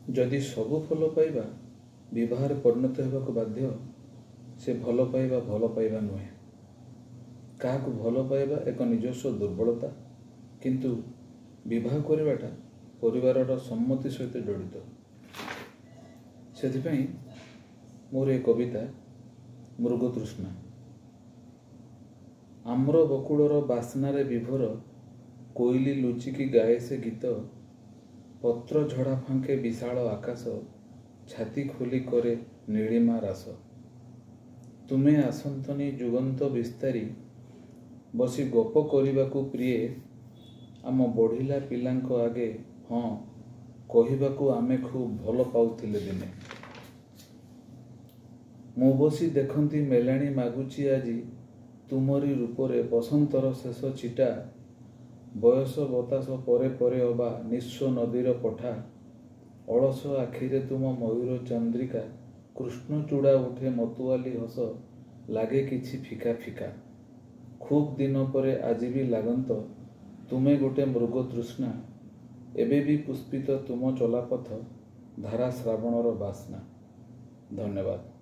ଯଦି ସବୁ ଭଲ ପାଇବା ବିବାହରେ ପରିଣତ ହେବାକୁ ବାଧ୍ୟ, ସେ ଭଲ ପାଇବା ଭଲ ପାଇବା ନୁହେଁ। କାହାକୁ ଭଲ ପାଇବା ଏକ ନିଜସ୍ୱ ଦୁର୍ବଳତା, କିନ୍ତୁ ବିବାହ କରିବାଟା ପରିବାରର ସମ୍ମତି ସହିତ ଜଡ଼ିତ। ସେଥିପାଇଁ ମୋର ଏ କବିତା ମୃଗତୃଷ୍ଣା। ଆମ୍ର ବକୁଳର ବାସ୍ନାରେ ବିଭୋର, କୋଇଲି ଲୁଚିକି ଗାଏ ସେ ଗୀତ, ପତ୍ର ଝଡ଼ା ଫାଙ୍କେ ବିଶାଳ ଆକାଶ, ଛାତି ଖୋଲି କରେ ନୀଳିମା ରାସ। ତୁମେ ଆସନ୍ତନି ଯୁଗନ୍ତ ବିସ୍ତାରି, ବସି ଗପ କରିବାକୁ ପ୍ରିୟେ, ଆମ ବଢ଼ିଲା ପିଲାଙ୍କ ଆଗେ, ହଁ କହିବାକୁ ଆମେ ଖୁବ୍ ଭଲ ପାଉଥିଲେ ଦିନେ। ମୁଁ ବସି ଦେଖନ୍ତି ମେଲାଣି ମାଗୁଛି ଆଜି ତୁମରି ରୂପରେ ବସନ୍ତର ଶେଷ ଛିଟା, ବୟସ ବତାସ ପରେ ପରେ ଅବା ନିଃସ୍ୱ ନଦୀର ପଠା, ଅଳସ ଆଖିରେ ତୁମ ମୟୂର ଚନ୍ଦ୍ରିକା, କୃଷ୍ଣଚୂଡ଼ା ଉଠେ ମତୁଆଲି ହସ, ଲାଗେ କିଛି ଫିକା ଫିକା। ଖୁବ୍ ଦିନ ପରେ ଆଜି ବି ଲାଗନ୍ତ ତୁମେ ଗୋଟେ ମୃଗତୃଷ୍ଣା, ଏବେ ବି ପୁଷ୍ପିତ ତୁମ ଚଲାପଥ ଧାରା ଶ୍ରାବଣର ବାସ୍ନା। ଧନ୍ୟବାଦ।